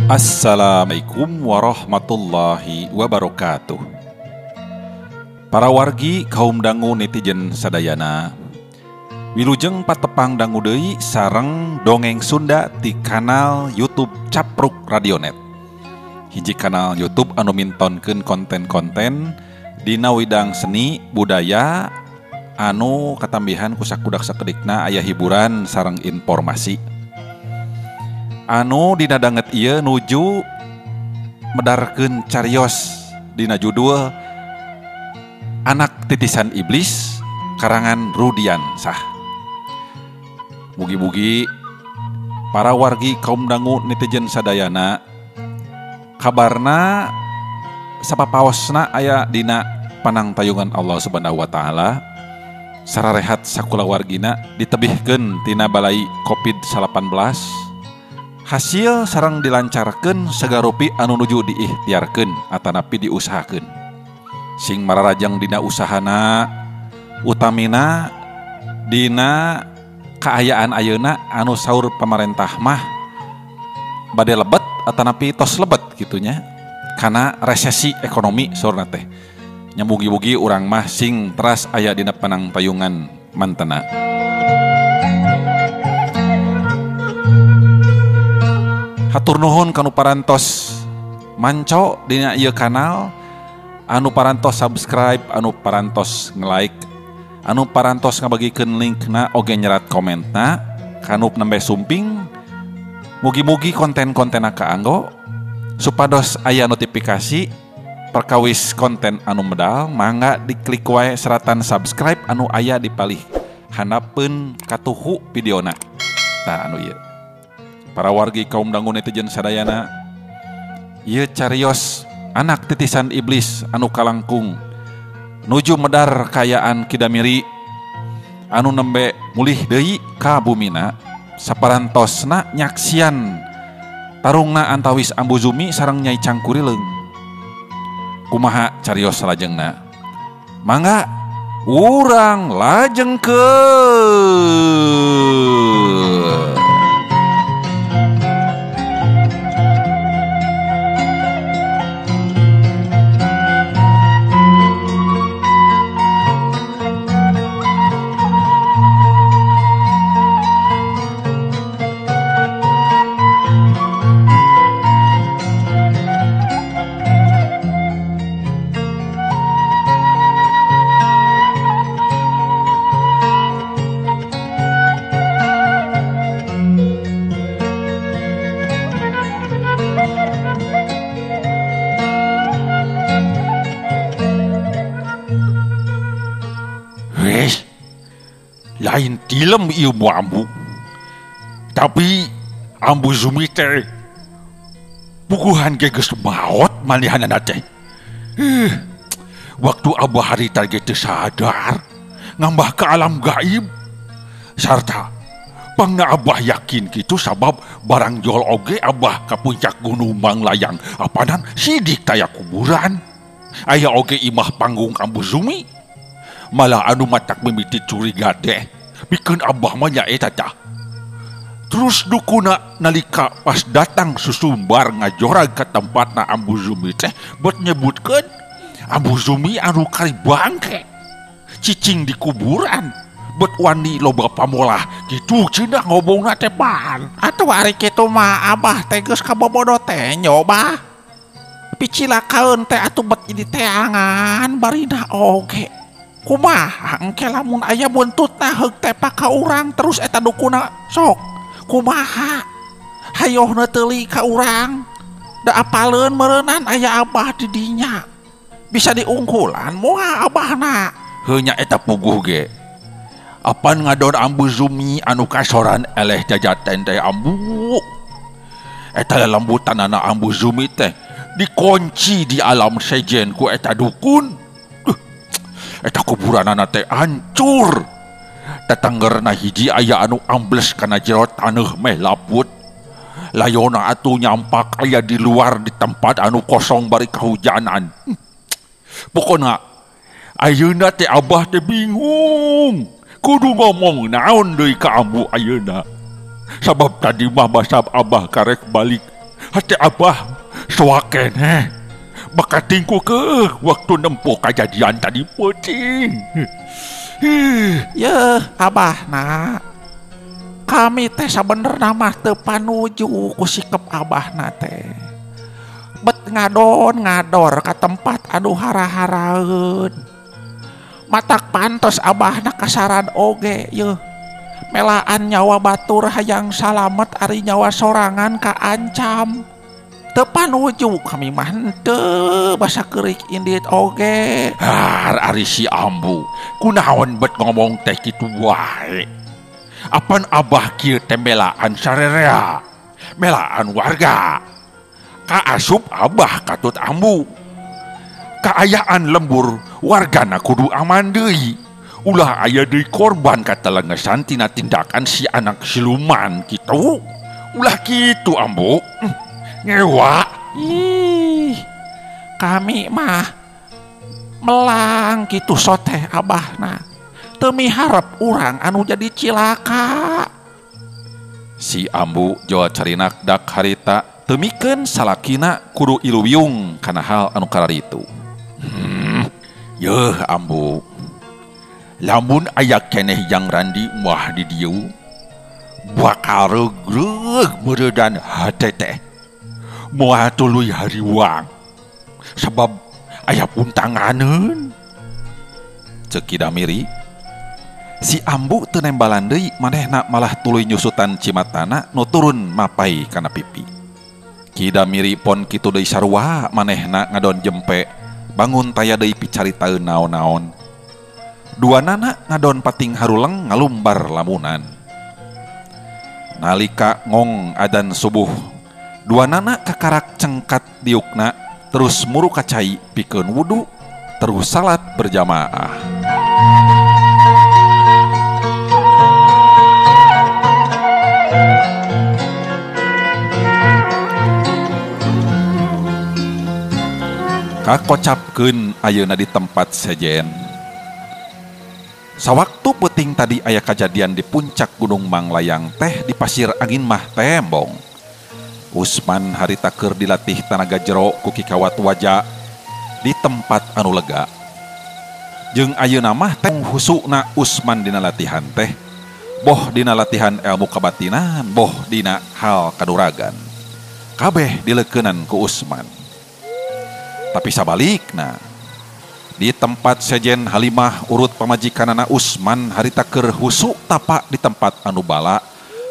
Assalamualaikum warahmatullahi wabarakatuh. Para wargi kaum dangu netizen sadayana, wilujeng patepang dangu deui sareng dongeng Sunda di kanal YouTube Capruk Radionet. Hiji kanal YouTube anu mintonkeun konten-konten dina widang seni budaya anu katambihan ku sakudak sakedikna aya hiburan sareng informasi. Anu dina danget ieu nuju medarkeun carios dina judul Anak Titisan Iblis karangan Rudiansah. Mugi-mugi para wargi kaum dangu netizen sadayana kabarna sapapaosna aya dina panangtayungan Allah Subhanahu wa taala, sararehat sakulawargina ditebihkeun tina balai Covid-19. Hasil sareng dilancarkeun sagarupi anu nuju diikhtiarkeun atanapi diusahakeun. Sing mararajang dina usahana, utamina dina kaayaan ayeuna anu saur pamarentah mah bade lebet atanapi tos lebet gitunya kana resesi ekonomi saurna teh. Nya mugi-mugi urang mah sing teras aya dina panangtayungan mantena. Hatur nuhun kanu parantos manco dina ieu kanal, anu parantos subscribe, anu parantos nge-like, anu parantos ngabagikeun linkna oge nyerat komentna, kanu nembe sumping. Mugi-mugi konten-kontenna kaanggo supados aya notifikasi perkawis konten anu medal, mangga diklik wae seratan subscribe anu aya di palih handapeun katuhu videona. Tah anu ieu. Para wargi kaum dangu netizen sadayana, ieu carios anak titisan iblis anu kalangkung nuju medar kayaan Kidamiri anu nembe mulih deui ka bumina saparantosna nyaksian tarungna antawis Ambu Zumi sareng Nyai Cangkurileung. Kumaha carios salajengna? Mangga urang lajengkeun. Lain tilem ilmu ambu, tapi Ambu Zumi teh puguhan ge geus maot malihanana teh. Waktu abah harita ge teu sadar ngambah ke alam gaib, sarta pangna abah yakin kitu sabab barang jol oge abah ka puncak gunung Manglayang apanan sidik taya kuburan, aya oge imah panggung Ambu Zumi. Malah anu matak mimiti curiga teh bikeun abah mah nya eta tah. Terus dukuna nalika pas datang susumbar ngajorag ka tempatna Ambu Zumi teh buat nyebutkeun Ambu Zumi anu kari bangke cicing di kuburan bet wani loba pamolah kitu cenah ngomongna teh pan. Atuh ari kitu mah abah teh geus kabobodo teh nyoba picilakaeun teh atuh bet jadi teangan barina oge. Kumaha engke lamun aya buntutna heug tepak ka urang terus eta dukuna sok kumaha hayohna teuli ka urang da apaleun meureunnan aya abah di dinya bisa diungkulan moal abahna. Heuh nya eta puguh ge apan ngadon Ambu Zumi anu kasoran eleh jajaten teh ambu eta lelembutanana Ambu Zumi teh dikunci di alam sejen ku eta dukun. Eta kuburanana teh hancur. Tetanggerna hiji aya anu ambles kana jero taneuh meh laput. Layona atuh nyampak aya di luar di tempat anu kosong bari kahujanan. Pokona ayeuna teh abah teh bingung. Kudu ngomong naon deui ka ambu ayeuna. Sabab tadi mah basab abah karek balik Hate Abah soa keneh bakating ku keueuh waktu nempo kajadian tadi peuting. Yeuh Abah na. Kami teh sabenerna mah teu panuju ku sikep Abahna teh. Bet ngadon ngador ka tempat anu hara-haraeun. Matak pantos Abahna kasaran oge yeuh. Melaan nyawa batur hayang salamet ari nyawa sorangan kaancam. Teu panuju kami mah henteu basa keurik indit oge. Har ari si Ambu kunaon bet ngomong teh kitu wae. Apan Abah kieu teh melaan sarerea, melaan warga. Kaasup Abah katut Ambu. Kaayaan lembur wargana kudu aman deui. Ulah aya deui korban katelengesan tina tindakan si anak siluman kitu. Ulah kitu Ambu. Ngewa. Ih, kami mah melang kitu soteh Abahna. Teu miharep urang anu jadi cilaka. Si Ambu jawa carinak dak harita teu mikeun salakina kudu iluwiung kana hal anu kararitu. Yeuh Ambu. Lamun aya keneh jang Randi mah di dieu bakal regreg meuredan hate teh. Moal tuluy hariwang sabab aya puntanganeun. Ceuk Ki Damiri. Si Ambu teu nembalan deui manehna malah tuluy nyusutan cimatana nu turun mapai kana pipi. Ki Damiri pon kitu deui sarua manehna ngadon jempe bangun taya deui picaritaeun naon-naon. Duanana ngadon pating haruleng ngalumbar lamunan. Nalika ngong adan subuh, duanana kakarak cengkat diukna terus muru ka cai pikeun wudu terus salat berjamaah. Kakocapkeun ayeuna di tempat sejen. Sawaktu peuting tadi aya kajadian di puncak Gunung Manglayang teh di pasir angin mah tembong. Usman harita keur dilatih tanaga jero ku Ki Kawat Waja di tempat anu lega. Jeung ayeuna mah teh husukna Usman dina latihan teh, boh dina latihan ilmu kabatinan, boh dina hal kaduragan. Kabeh dileukeunnan ku Usman. Tapi sabalikna di tempat sejen Halimah urut pamajikanana Usman harita keur husuk tapa di tempat anu bala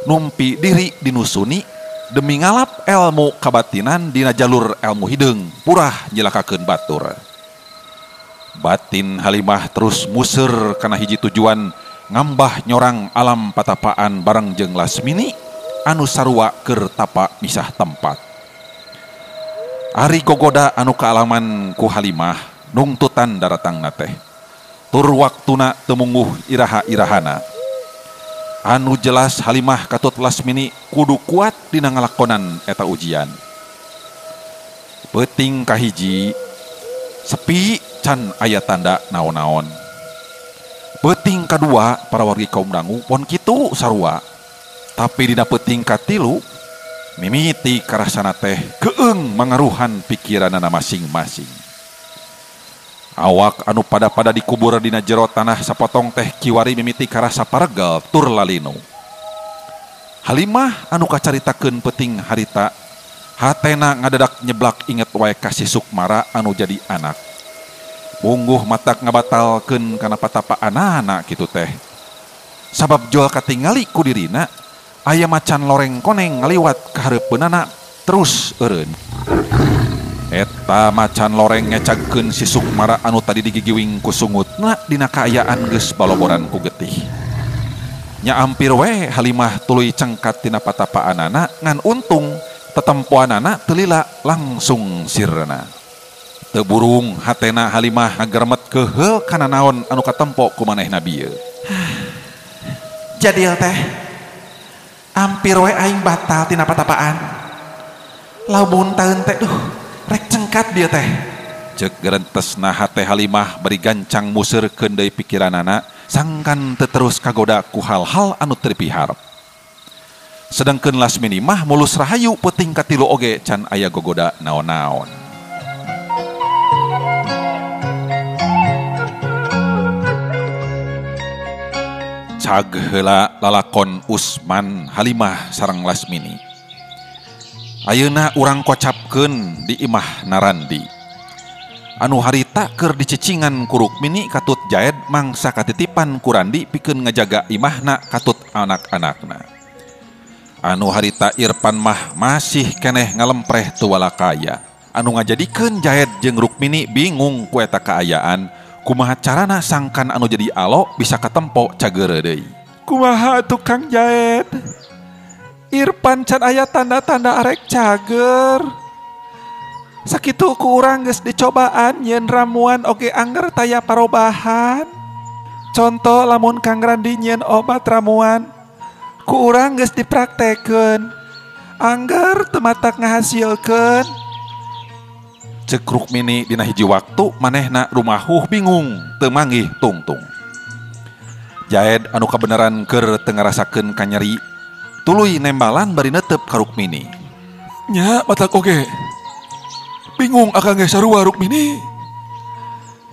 numpi diri dinusuni demi ngalap ilmu kabatinan dina jalur ilmu hideung purah nyilakakeun batur. Batin Halimah terus muser kana hiji tujuan ngambah nyorang alam patapaan bareng jeung Lasmini anu sarua keur tapa misah tempat. Ari gogoda anu kaalaman ku Halimah nungtutan daratangna teh. Tur waktuna teu mungguh iraha-irahana. Anu jelas Halimah katut Lasmini kudu kuat dina ngalakonan eta ujian. Peuting kahiji sepi can aya tanda naon-naon. Peuting kadua para wargi kaum dangu pon kitu sarua. Tapi dina peuting katilu mimiti karasana teh keung mangaruhan pikiranana masing-masing. Awak anu pada-pada dikubur dina jero tanah sapotong teh kiwari mimiti karasa paregel tur lalinu. Halimah anu kacaritakeun peuting harita hatena ngadadak nyeblak inget wae ka si Sukmara anu jadi anak. Mungguh matak ngabatalkeun kana patapaanana kitu teh. Sabab jual katingali ku dirina aya macan loreng koneng ngaliwat ka hareupeunana terus eureun. Eta macan loreng ngecagkeun si Sukmara anu tadi digigiwing ku sungutna dina kaayaan geus baloboran ku getih. Nya ampir we Halimah tuluy cengkat tina patapaanana ngan untung tetempoanana teu lila langsung sirna. Teu burung hatena Halimah ngageremet keuheul kana naon anu katempo ku manehna bieu. Jadil teh ampir we aing batal tina patapaan. Lamun taeun teh duh rek cengkat dia teh. Ceuk gerentesna hate Halimah bari gancang museurkeun deui pikiranana sangkan teu terus kagoda ku hal-hal anu teu dipiharep. Sedangkeun Lasmini mah mulus rahayu peuting katilu oge can aya gogoda naon-naon. Cag heula lalakon Usman Halimah sareng Lasmini. Ayeuna urang kocapkeun di imah Narandi. Anu harita keur dicicingan ku Rukmini katut Jaed mangsa katitipan ku Randi pikeun ngajaga imahna katut anak-anakna. Anu harita Irfan mah masih keneh ngalempreh teu walakaya. Anu ngajadikeun Jaed jeung Rukmini bingung ku eta kaayaan, kumaha carana sangkan anu jadi alo bisa katempo cageureuh deui. Kumaha atuh Kang Jaed? Irfan can aya tanda-tanda arek cager. Sakitu ku urang geus dicobaan nyeun ramuan oge anger taya parobahan. Contoh lamun Kang Randi nyeun obat ramuan, ku urang geus dipraktekeun. Angger teu matak ngahasilkeun. Ceuk Rukmini dina hiji waktu manehna rumahuh bingung teu manggih tungtung. Jaed anu kabeneran keur teu ngarasakeun kanyeri tuluy nembalan bari netep ka Rukmini. Nya matak oge. Bingung akang ge sarua Rukmini.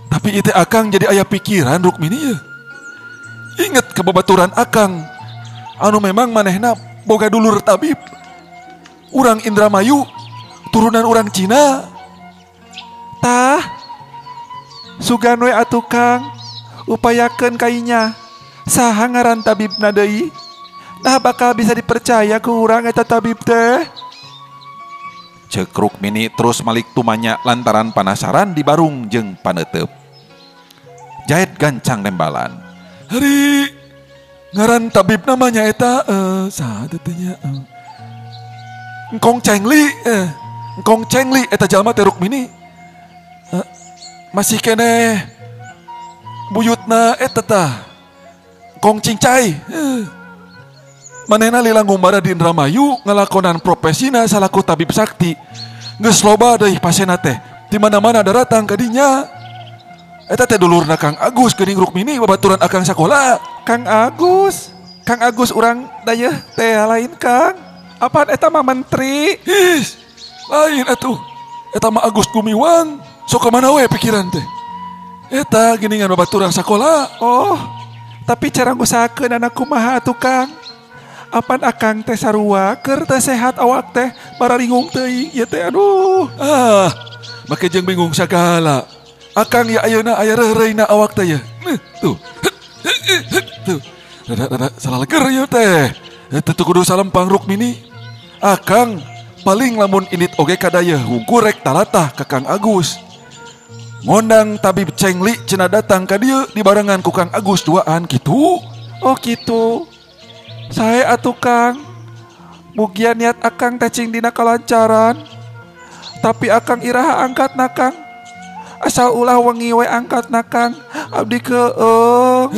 Tapi ieu akang jadi aya pikiran Rukmini ye. Inget kebabaturan akang anu memang manehna boga dulur tabib. Urang Indramayu, turunan urang Cina. Tah, sugan we atuh Kang, upayakeun kainya. Saha ngaran tabibna deui? Nah bakal bisa dipercaya ku urang eta tabib teh. Ceuk Rukmini terus malik tumanya lantaran panasaran di barung jeung panetep. Jaed gancang nembalan. Hari ngaran tabib namanya eta saha teh nya? Engkong Cengli, Engkong Cengli eta jalma teh Rukmini. Masih keneh buyutna eta tah. Engkong Cincai. Manehna lila ngumbara di Indramayu ngalakonan profesina salaku tabib sakti. Geus loba deui pasienna teh. Di mana-mana daratang ka dinya. Eta teh dulurna Kang Agus geuning Rukmini babaturan akang sakola. Kang Agus, Kang Agus urang dayeuh teh lain Kang. Apaan eta mah menteri? His, lain atuh. Eta mah Agus Gumiwang. Sok ka mana we pikiran teh. Eta geuningan babaturan sakola. Oh, tapi cara ngusahakeun anak kumaha atuh Kang? Apan akang teh sarua keur teh sehat awak teh bararingung teuing ieu teh aduh. Ah, make jeung bingung sagala. Akang ya ayeuna aya reureuyna awak teh ya. Tuh. Tuh. Rada salah leger ieu teh. Teu kudu salempang Rukmini. Akang paling lamun indit oge kadayeuh hungkur rek talatah ka Kang Agus. Ngondang tabib Cengli cenah datang ka dieu dibarengan ku Kang Agus duaan kitu. Oh kitu. Sae atuh Kang. Mugia niat akang teh cing dina kalancaran. Tapi akang iraha angkatna Kang. Asal ulah wengi we angkatna Kang. Abdi keung.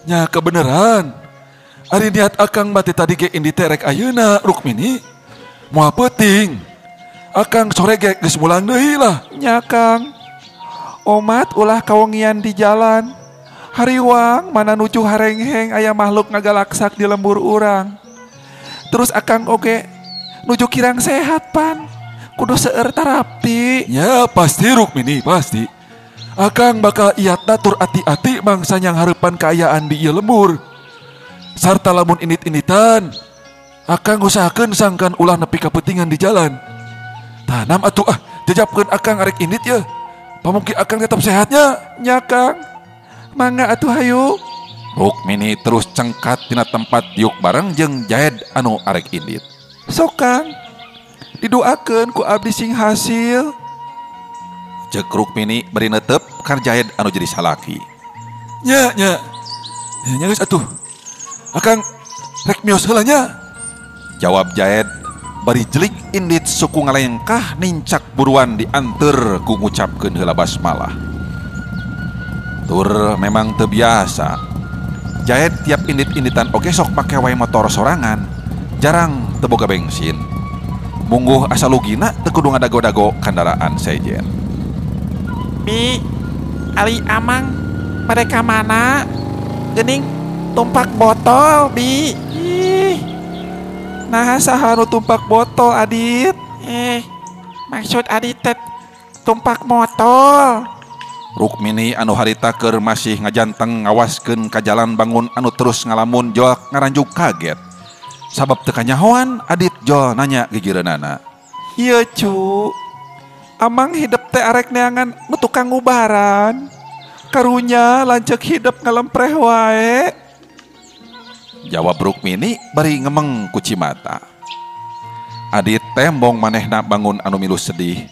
Nya kebeneran. Ari niat akang mah tadi ge indi teh rek ayeuna Rukmini. Moal peuting. Akang sore ge geus mulang deui lah. Nya Kang. Omat ulah kawengian di jalan. Hariwang mana nuju harengheng aya makhluk ngagalaksak di lembur urang. Terus akang oge nuju kirang sehat pan. Kudu seueur terapi. Ya pasti Rukmini pasti. Akang bakal iatna tur ati-ati mangsa yang hareupan kaayaan di ieu lembur. Sarta lamun init-initan akang usahakeun sangkan ulah nepi kapentingan di jalan. Tanam atuh ah jejapkeun akang arek init ye. Pamuki akang tetap sehatnya. Nya Kang. Mangga atuh hayu. Rukmini terus cengkat dina tempat diuk bareng jeung Jaed anu arek indit. Sok Kang, didoakeun ku abdi sing hasil. Ceuk Rukmini bari netep ka Jaed anu jadi salaki. Nya nya. Nya geus atuh. Akang rek mios heula nya. Jawab Jaed bari jelik indit suku ngalengkah nincak buruan dianteur ku ngucapkeun heula basmalah. Tur memang teu biasa. Jaed tiap indit-inditan oge sok make wae motor sorangan, jarang teu boga bensin. Mungguh asa lugina teu kudu ngadago-dago kandaraan sejen. Bi, Ali Amang mereka mana? Geuning tumpak botol, Bi. Ih. Nah saha nu tumpak botol Adit? Maksud Adit teh tumpak motol. Rukmini anu harita keur masih ngajanteng ngawaskeun ka jalan bangun anu terus ngalamun jol ngaranjuk kaget. Sabab teu kanyahoan Adit jol nanya gigireunana. Ieu cu, amang hidep teh arek neangan nu tukang ngubaran. Karunya lanceuk hidep ngalempreh wae. Jawab Rukmini bari ngemeng ku cimata. Adit tembong manehna bangun anu milu sedih.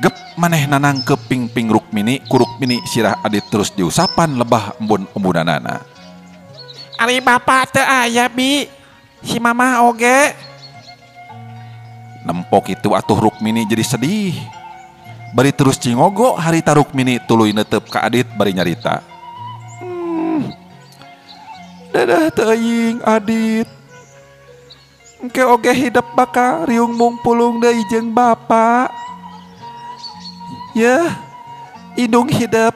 Gep manehna nangkep ping-ping Rukmini, ku Rukmini sirah Adit terus diusapan lebah embun-embunanana. Ari bapak teu aya bi, si mamah oge. Nempok itu atuh Rukmini jadi sedih. Bari terus cingogo harita Rukmini tuluy netep ka Adit bari nyarita. Dadah teuing Adit. Engke oge hidep bakal riung mungpulung deui jeung bapak. Yeuh, indung hidep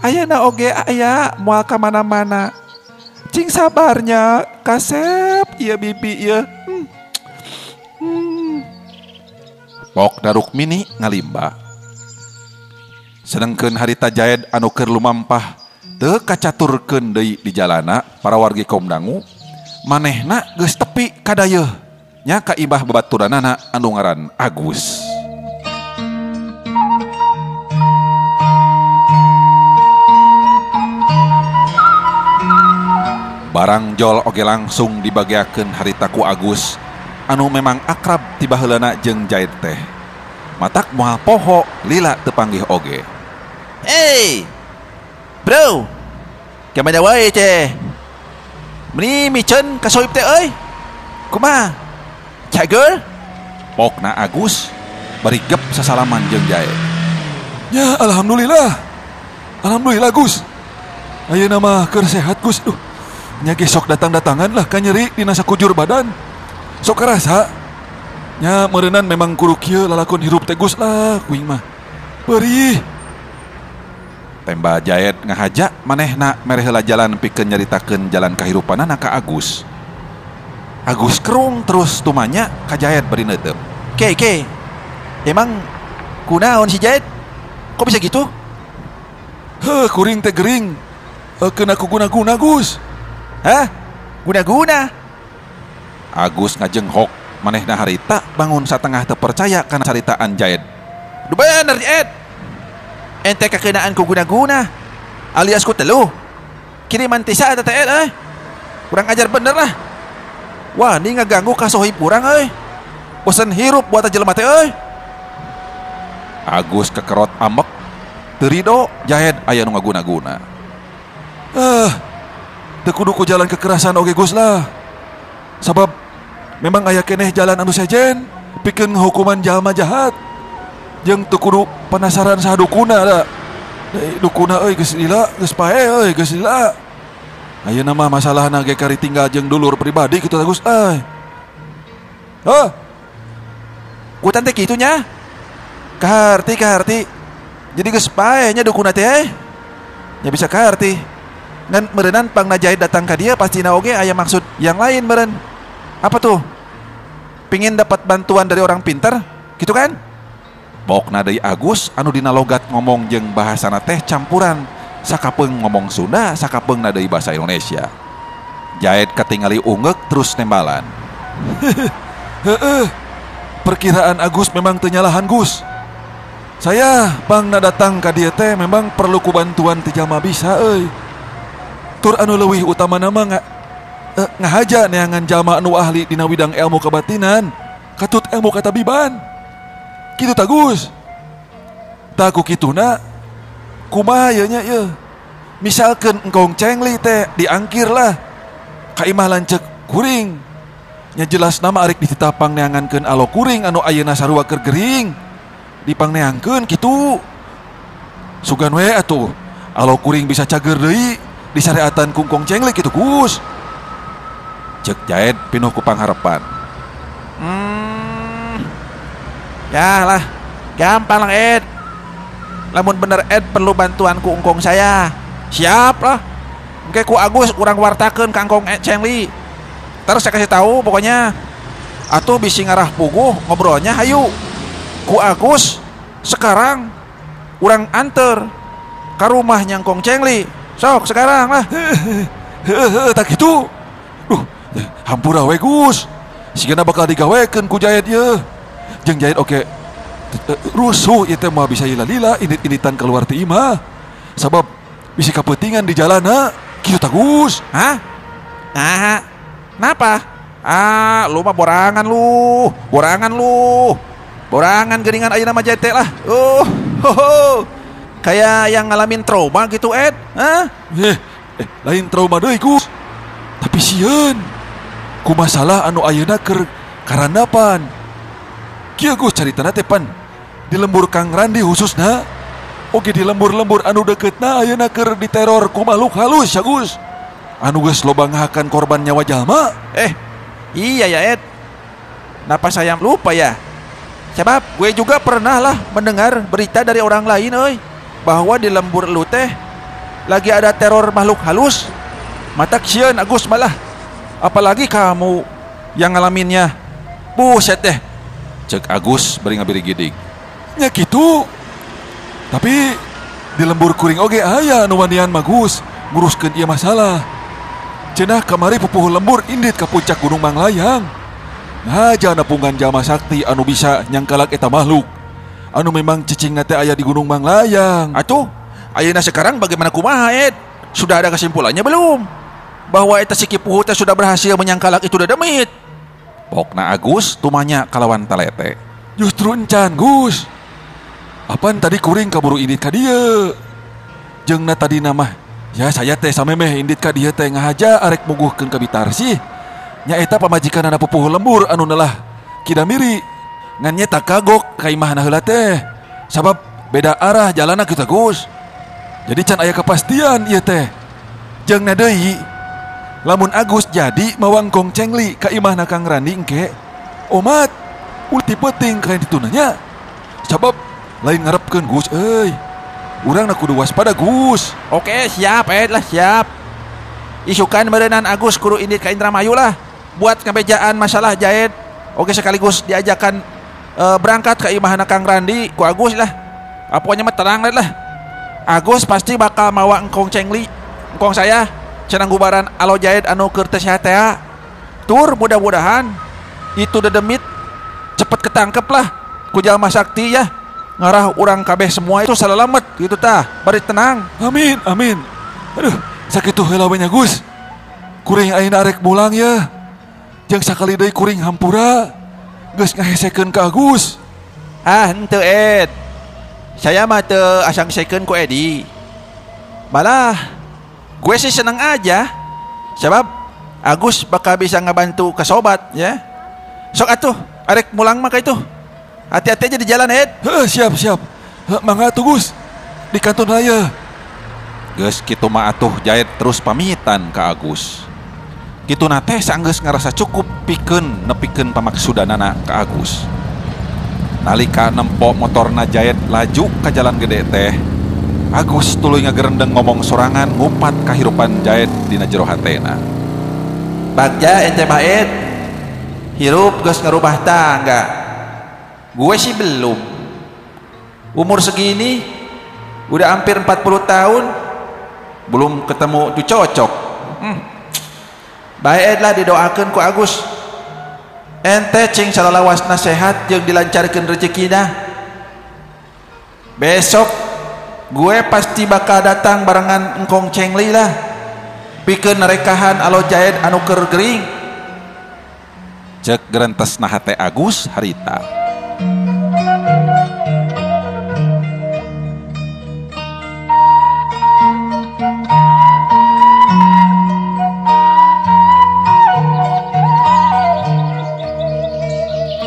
ayana oge aya moal ka mana-mana. Cing sabarnya kasep ieu bibi ieu. Pokna Rukmini ngalimba. Sedengkeun harita Jaed anu keur lumampah teu kacaturkeun deui di jalana para wargi kaum dangu, manehna geus tepi ka dayeuh nya ka ibah babaturanana anu ngaran Agus. Barang jol oge langsung dibageakeun harita ku Agus anu memang akrab ti baheulana jeung Jaid teh. Matak moal poho lila teu panggih oge. Hey, bro, kamana wae teh? Meni miceun ka soib teh euy. Kumaha? Cager? Pokna Agus bari gep sasalaman jeung Jaid. Ya alhamdulillah. Alhamdulillah Gus. Ayeuna mah keur sehat Gus. Duh. Nya ge sok datang-datangan lah ka nyeri dina sakujur badan. Sok karasa. Nya meureunnan memang kudu kieu lalakon hirup teh Gus lah kuing mah. Perih. Temba Jaed ngahaja manehna mere heula jalan pikeun nyaritakeun jalan kahirupanana ka Agus. Agus kerung terus tumanya ka Jaed bari neuteup. Ke. Emang kunaon si Jaed? Kok bisa gitu? Heuh, kuring teh gering. Kena ku guna-guna Gus. Hah? Guna-guna? Agus ngajenghok manehna harita bangun satengah teu percaya kana caritaan Jaed. Duh bener Jaed. Ente kakenaan ku guna-guna alias ku teluh. Kiriman tisa eta teh euy. Kurang ajar bener lah. Wah, ini ngaganggu ka sohib urang euy. Bosen hirup buat jelema teh euy. Agus kekerot amek teu rido Jahed aya nu ngaguna-guna. Teu kudu ku jalan kekerasan oge Gus lah. Sabab memang aya keneh jalan anu sejen pikeun hukuman jalma jahat. Jeung teu kudu penasaran saha dukuna da. Dukuna euy geus lila, geus pae euy geus lila. Ayeuna mah masalahna ge kari tinggal jeung dulur pribadi kitu Gus euy. Heuh. Kutan teh kitu nya. Kaharti. Jadi geus pae nya dukuna teh. Nya bisa kaharti. Ngan meureunnan pangna Jahid datang ka dia pastina oge aya maksud yang lain meureun. Apa tuh? Pingin dapat bantuan dari orang pintar, gitu kan? Bokna deui Agus anu dina logat ngomong jeung bahasana teh campuran sakapeung ngomong Sunda sakapeungna deui bahasa Indonesia. Jaed katingali ungeuk terus nembalan. Heeh. Perkiraan Agus memang teu nyalahan Gus. Saya pangna datang ka dieu teh memang perlu ku bantuan ti jalma bisa euy. Tur anu leuwih utamana mah ngahaja neangan jalma anu ahli dina widang ilmu kebatinan, katut ilmu katabiban. Kitu ta Gus. Tah ku kituna kumaha ye nya ieu? Misalkeun engkong cengli teh diangkir lah ka imah lanceuk kuring. Nya jelas nama arek dititapang neangankeun alo kuring anu ayeuna sarua keur gering. Dipangneangkeun kitu. Sugan we atuh alo kuring bisa cager deui disareatan ku engkong cengli kitu Gus. Cek Jaed pinuh ku pangharepan. Ya lah, gampang lah Ed. Lamun bener Ed perlu bantuan ku engkong saya. Siap lah. Engke ku Agus urang wartakeun ka engkong Cengli. Terus saya kasih tahu pokoknya. Atau bisi ngarah puguh ngobrolnya hayu. Ku Agus sekarang urang anter ke rumah Nyangkong Cengli. Sok sekarang lah. Heeh, tak gitu. Duh, hampura we Gus. Sigana bakal digawekeun ku Jaed ye. Jeung Jaed oke rusuh ieu teh moal bisa lila-lila indit-inditan keluar ti imah. Sabab bisi kapeutingan di jalanna. Kitu tah Gus. Hah? Nah, kenapa? Ah, lu mah borangan lu. Borangan lu. Borangan geuningan ayeuna mah Jaed teh lah. Ho. Kayak yang ngalamin trauma gitu, Ed. Hah? Lain trauma deui Gus. Tapi sieun ku masalah anu ayeuna keur karandapan. Kieu Gus caritana teh pan di lembur Kang Randi khususna. Oke di lembur-lembur anu deketna ayeuna keur diteror ku makhluk halus ya Gus. Anu geus loba ngahakan korban nyawa jalma. Iya ya Ed. Napa saya lupa ya? Sebab gue juga pernah lah mendengar berita dari orang lain euy, bahwa di lembur lu teh lagi ada teror makhluk halus. Matak sieun Agus malah. Apalagi kamu yang ngalaminnya. Buset deh. Cek Agus bari ngabirigidig. Nya kitu. Tapi di lembur kuring oge aya anu wanian mah Gus nguruskeun ieu masalah. Cenah kamari pupuhu lembur indit ka puncak Gunung Manglayang. Nah, jana pungan jalma sakti anu bisa nyangkalak eta makhluk. Anu memang cicingna teh aya di Gunung Manglayang. Atuh, ayeuna sekarang bagaimana kumaha Ed? Sudah ada kesimpulannya belum? Bahwa eta si Ki Puhu teh sudah berhasil menyangkalak itu dedemit. Pokna Agus tumanya kalawan talete. Justru encan Gus. Apan tadi kuring kaburu indit ka dieu. Jeung na tadi mah ya saya teh samemeh indit ka dieu teh ngahaja arek muguhkeun ka Bitarsih. Nya eta pamajikanana pupuhu lembur anu nelah Kidamiri. Ngan nya kagok ka imahna heula teh. Sabab beda arah jalanna kitu Gus. Jadi can aya kepastian ieu teh. Jeung na deui lamun Agus jadi mawa Kong Cengli ka imahna Kang Randi engke omat ulti penting ka ditu nya. Sabab lain ngarepkeun Gus euy. Urang na kudu waspada Gus. Oke, siap Ed lah, siap. Isukan meureunan Agus kudu indit ka Indramayu lah buat ngabejaan masalah Jaed. Oke, sekaligus diajakan berangkat ke imahna Kang Randi ku Agus lah. Pokoknya mah tenang lah. Agus pasti bakal mawa Engkong Cengli, engkong saya cenah gubaran alo Jaed anu keur teu sehat teh. Tur mudah-mudahan itu dedemit cepet ketangkep lah ku jalma sakti ya. Ngarah urang kabeh semua itu salalamet gitu tah, bari tenang. Amin, amin. Aduh, sakitu heula we nya Gus. Kuring ayeuna arek mulang ya. Jeung sakali deui kuring hampura geus ngahesekeun ka Agus. Ah, henteu Ed. Saya mah teu asang sekeun ku Edi. Malah gue sih seneng aja. Sebab Agus bakal bisa ngebantu ke sobat ya. Sok atuh, arek mulang mah ka itu. Hati-hati aja di jalan, Ed. Heuh, siap, siap. Mangga atuh Gus. Di kantun raya. Geus kitu mah atuh Jaed terus pamitan ka Agus. Kituna teh sanggeus ngarasa cukup pikeun nepikeun pamaksudanana ka Agus. Nalika nempo motorna Jaed laju ka jalan gede teh, Agus tuluy ngagerendeng ngomong sorangan ngupat kahirupan Jaed dina jero hatena. Bagja ente mah Ed. Hirup geus ngarubah tangga. Gue sih belum. Umur segini udah hampir 40 tahun belum ketemu tuh cocok. Baik lah didoakan ku Agus. Ente cing salalawasna sehat jeung dilancarkeun rezekina. Besok gue pasti bakal datang barengan Engkong Cengli lah. Pikeun narekahan alo Jaed anu keur gering. Cek gerentesna hate Agus harita.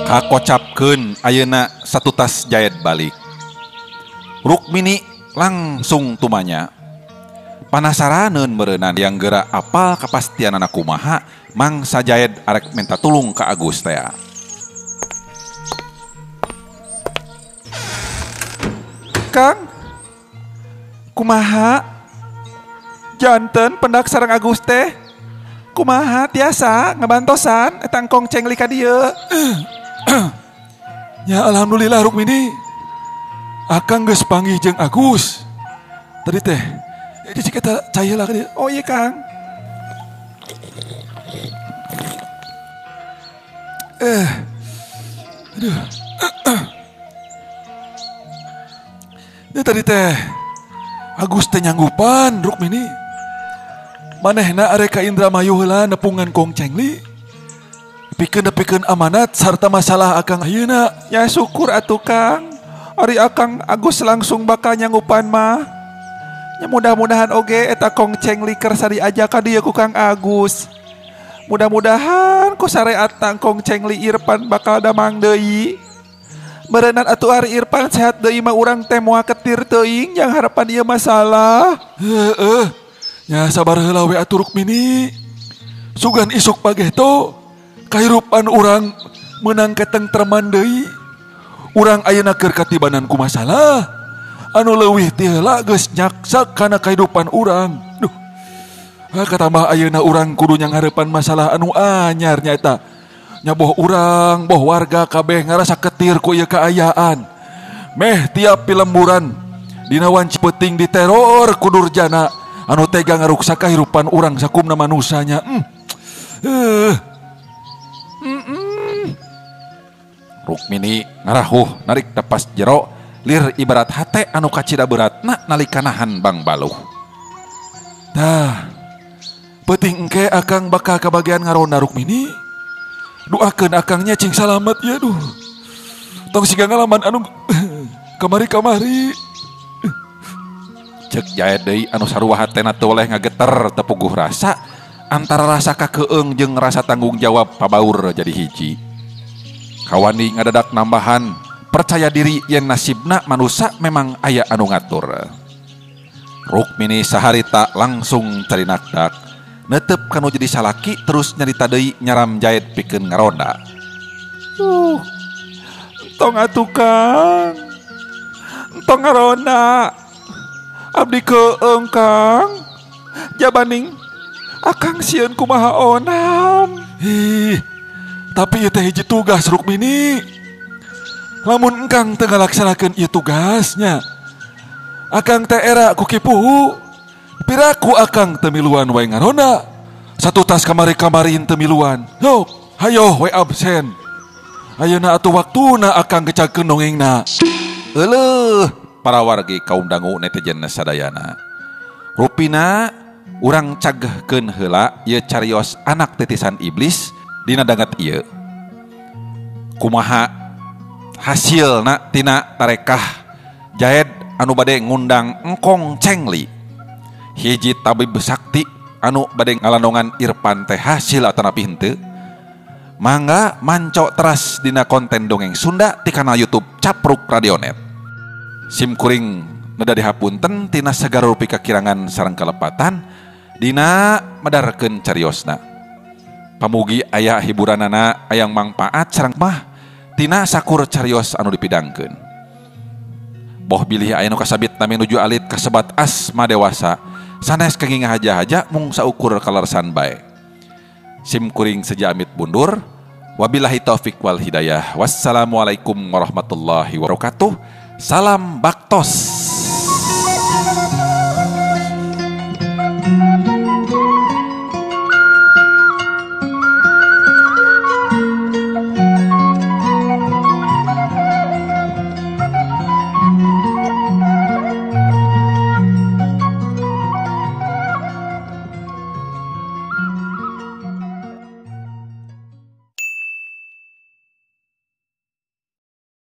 Kakocapkeun ayeuna satutas Jaed balik. Rukmini langsung tumanya. Panasaraneun meureunnan yang geura apal kapastianana kumaha mangsa Jaed arek minta tulung ka Agus teh. Kang, kumaha? Janten pendak sareng Agus teh. Kumaha tiasa ngabantosan eta Engkong Cengli ka dieu. Ya alhamdulillah Rukmini. Akang geus panggih jeung Agus. Tadi teh jadi kita cai heula ka dieu. Oh iya Kang. Aduh. Ya tadi teh Agus teh nyanggupan Rukmini. Manehna arek ka Indramayu heula nepungan Kong Cengli. Pikeun amanat sarta masalah akang ayeuna. Ya syukur atuh Kang. Ari akang Agus langsung bakal nyanggupan mah. Ya mudah-mudahan oge eta Kong Cengli kersa diajak ka dieu ku Kang Agus. Mudah-mudahan ku sareat Kong Cengli Irfan bakal damang deui. Meureunan atuh ari Irfan sehat deui mah urang teh moal ketir teuing yang harapan ieu masalah. Heeh. Nya sabar heula we atuh Rukmini. Sugan isuk pageto kahirupan urang meunang ketentreman deui. Urang ayeuna keur katibanan ku masalah anu leuwih ti heula geus nyaksak kana kahirupan urang. Duh. Katambah ayeuna urang kudu nyanghareupan masalah anu anyar nyaeta. Nya boh urang, boh warga kabeh ngarasa ketir ku ieu kaayaan. Meh tiap pilemburan dina wanci peuting diteror ku durjana anu tega ngaruksak kahirupan urang sakumna manusanya. Rukmini ngarahuh narik tepas jero lir ibarat hate anu kacida beratna nalika nahan bang baluh. Tah, peuting engke akang bakal kabagian ngaronda Rukmini. Doakeun akangnya cing salamet ya duh. Tong siga ngalaman anu kamari-kamari. Cek jae deui anu sarua hatena teu oleh ngageter tepuguh rasa antara rasa kakeung jeung rasa tanggung jawab pabaur jadi hiji. Kawani ngadadak nambahan percaya diri yen nasibna manusa memang aya anu ngatur. Rukmini saharita langsung carinakdak netep kanu jadi salaki terus nyarita deui nyaram jahit pikeun ngaronda. Tong atuh Kang. Tong ngaronda. Abdi keung Kang. Jabaning akang sieun kumaha onam. Ih, tapi ieu teh hiji tugas Rukmini. Lamun engkang teu ngalaksanakeun ieu tugasnya, akang teh era ku kipuhu. Piraku akang teu miluan wae ngaronda. Satu tas kamari-kamari teu miluan. Yok, hayoh we absen. Ayeuna atuh waktuna akang gecagkeun dongengna. Euleuh, para wargi kaum dangu netizen sadayana. Rupina urang cagehkeun heula ieu carios anak titisan iblis dina danget ieu. Kumaha hasilna tina tarekah Jaed anu bade ngundang Engkong Cengli. Hiji tabib sakti anu bade ngalandongan Irfan teh hasil atanapi henteu. Mangga manco teras dina konten dongeng Sunda ti kanal YouTube Capruk Radionet. Sim kuring neda dihapunten tina sagala rupi kakirangan sareng kalepatan dina medarkeun cariosna. Pamugi aya hiburanana ayang mangpaat sareng mah tina sakur carios anu dipidangkeun. Boh bilih aya nu kasabit nami nuju alit kasebat asma dewasa sanes kenging haja-haja mung saukur kalersan bae. Sim kuring seja amit bundur. Wabillahi taufik wal hidayah. Wassalamualaikum warahmatullahi wabarakatuh. Salam baktos.